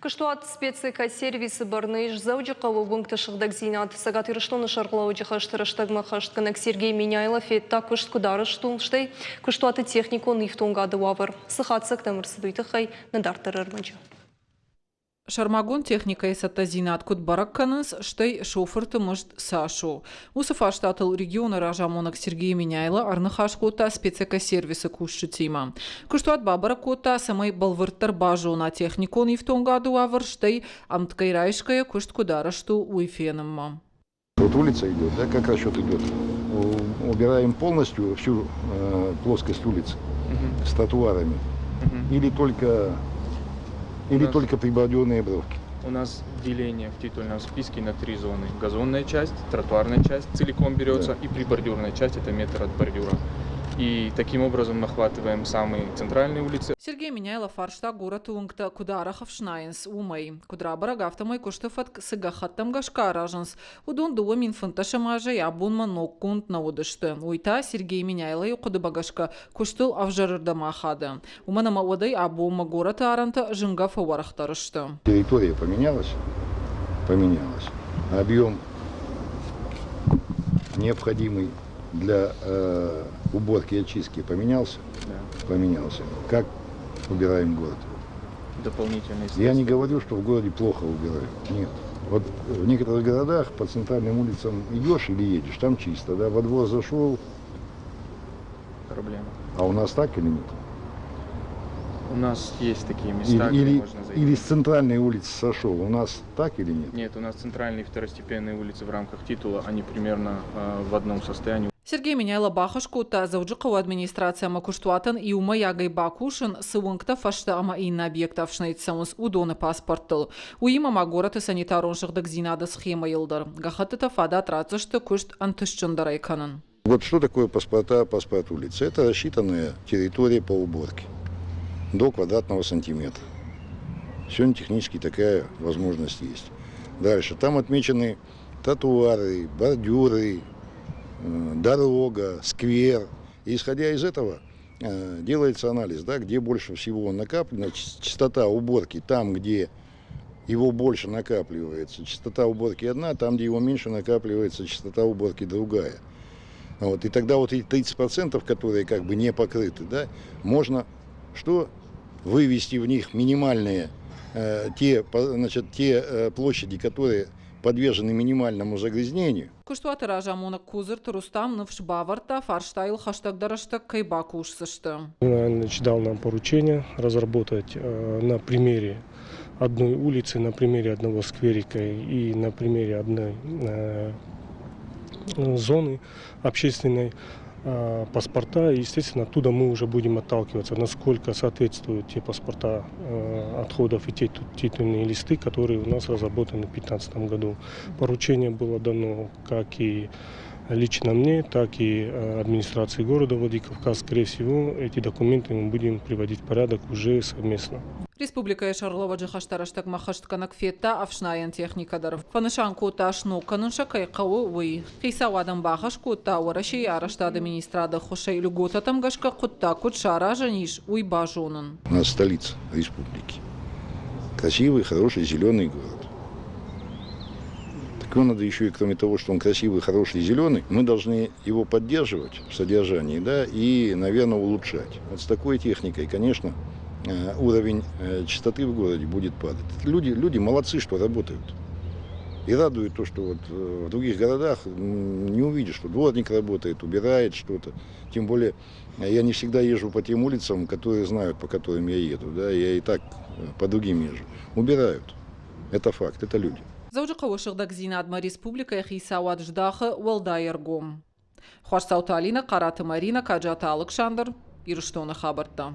Куыстуат «Спецэкосервис»-ы бӕрны ис Дзӕуджыхъӕуы уынгты сыгъдӕгдзинад. Цӕгат Ирыстоны сӕргълӕууӕджы хӕсты рӕстӕгмӕ хӕстгӕнӕг Сергей Меняйло федта, куыст куыд арӕзт у, стӕй куыстуаты техникон ифтонгады уавӕр. Цы хатдзӕгтӕм ӕрцыд, уый тыххӕй нӕ дарддӕры ӕрмӕджы. Сӕрмагонд техникӕйы цӕттӕдзинад куыд бӕрӕг кӕнынц, стӕй шофырты мызд цас у? Уыцы фарстатыл регионы разамонӕг Сергей Меняйло ӕрныхас кодта спецэкосервисы кусджытимӕ. Куыстуат бабӕрӕг кодта, цӕмӕй бӕлвырддӕр базона техникон ифтонгады уавӕр, стӕй ӕмткӕй райсгӕйӕ куыст куыд арӕзт у, уый фенынмӕ. Вот улица идет, да, как расчет идет? Убираем полностью всю плоскость улицы с тротуарами или только прибордюрные бровки? У нас деление в титульном списке на три зоны. Газонная часть, тротуарная часть целиком берется и прибордюрная часть, это метр от бордюра. И таким образом мы охватываем самые центральные улицы. Сергей Меняйло фарста горӕты уынгтӕ куыд арӕх ӕфснайынц, уымӕй. Куыд рабӕрӕг, афтӕмӕй куысты фӕтк цы гӕххӕттӕм гӕсгӕ аразынц, уыдон 2015 азӕй абонмӕ ноггонд нӕ уыдысты. Уый та Сергей Меняйлойы хъуыдымӕ гӕсгӕ куыстыл ӕвзӕрырдӕм ахады. Уымӕн ӕмӕ уӕдӕй абонмӕ горӕты арӕнтӕ зынгӕ фӕуӕрӕхдӕр сты. Территория поменялась, поменялась. Объем, необходимый для уборки и очистки, поменялся? Да. Поменялся. Как убираем город? Дополнительные Я не говорю, что в городе плохо убирают. Нет. Вот в некоторых городах по центральным улицам идешь или едешь, там чисто, да, во двор зашел. Проблема. А у нас так или нет? У нас есть такие места, или, где или, можно зайти. Или с центральной улицы сошел. У нас так или нет? Нет, у нас центральные и второстепенные улицы в рамках титула, они примерно в одном состоянии. Сергей Меняйло бахӕс кодта Дзӕуджыхъӕуы администраци ӕмӕ куыстуатӕн иумӕйагӕй бакусын, цы уынгтӕ, фӕзтӕ ӕмӕ иннӕ объекттӕ ӕфснайд цӕуынц, уыдоны паспорттыл. Уыимӕ ма горӕты санитарон сыгъдӕгдзинады схемӕйыл дӕр. Гӕххӕттытӕ фадат ратдзысты куыст ӕнтыстджындӕрӕй кӕнын. Вот что такое паспорта, паспорт улицы? Это рассчитанная территория по уборке до квадратного сантиметра. Сегодня технически такая возможность есть. Дальше. Там отмечены тротуары, бордюры, дорога, сквер. И исходя из этого делается анализ, да, где больше всего накоплено, частота уборки там, где его больше накапливается, частота уборки одна, там, где его меньше накапливается, частота уборки другая. Вот. И тогда вот эти 30%, которые как бы не покрыты, да, можно что? Вывести в них минимальные, те, значит, те площади, которые подвержены минимальному загрязнению. Куыстуаты разамонӕг Кодзырты Рустам ныфс бавӕрдта, фарстайыл хӕстӕгдӕр рӕстӕг кӕй бакусдзысты. Иванович дал нам поручение разработать на примере одной улицы, на примере одного скверика и на примере одной зоны общественной паспорта. И, естественно, оттуда мы уже будем отталкиваться, насколько соответствуют те паспорта отходов и те титульные листы, которые у нас разработаны в 2015 году. Поручение было дано как и лично мне, так и администрации города Владикавказ. Скорее всего, эти документы мы будем приводить в порядок уже совместно. Республикӕйы сӕргълӕууӕджы хӕстӕ рӕстӕгмӕ хӕстгӕнӕг федта ӕфснайӕн техникӕ дӕр. Фӕнысан кодта, сног кӕнын сӕ кӕй хъӕуы, уый. Хицауадӕн бахӕс кодта Уӕрӕсейы арӕзтады министрады ӕххуысӕй льготӕтӕм гӕсгӕ хъуыддаг куыд саразӕн ис, уый базонын. У нас столица республики. Красивый, хороший, зеленый город. Так его надо еще и кроме того, что он красивый, хороший, зеленый, мы должны его поддерживать в содержании, да, и, наверное, улучшать. Вот с такой техникой, конечно, уровень чистоты в городе будет падать. Люди молодцы, что работают. И радует то, что вот в других городах не увидишь, что дворник работает, убирает что-то. Тем более я не всегда езжу по тем улицам, которые знают, по которым я еду. Да, я и так по другим езжу. Убирают. Это факт, это люди. Дзӕуджыхъӕуы сыгъдӕгдзинадмӕ республикӕйы хицауад здахы уӕлдай ӕргом. Хуасдзауты Алинӕ, Хъараты Маринӕ, Каджаты Алыксандр, Ирыстоны хабӕрттӕ.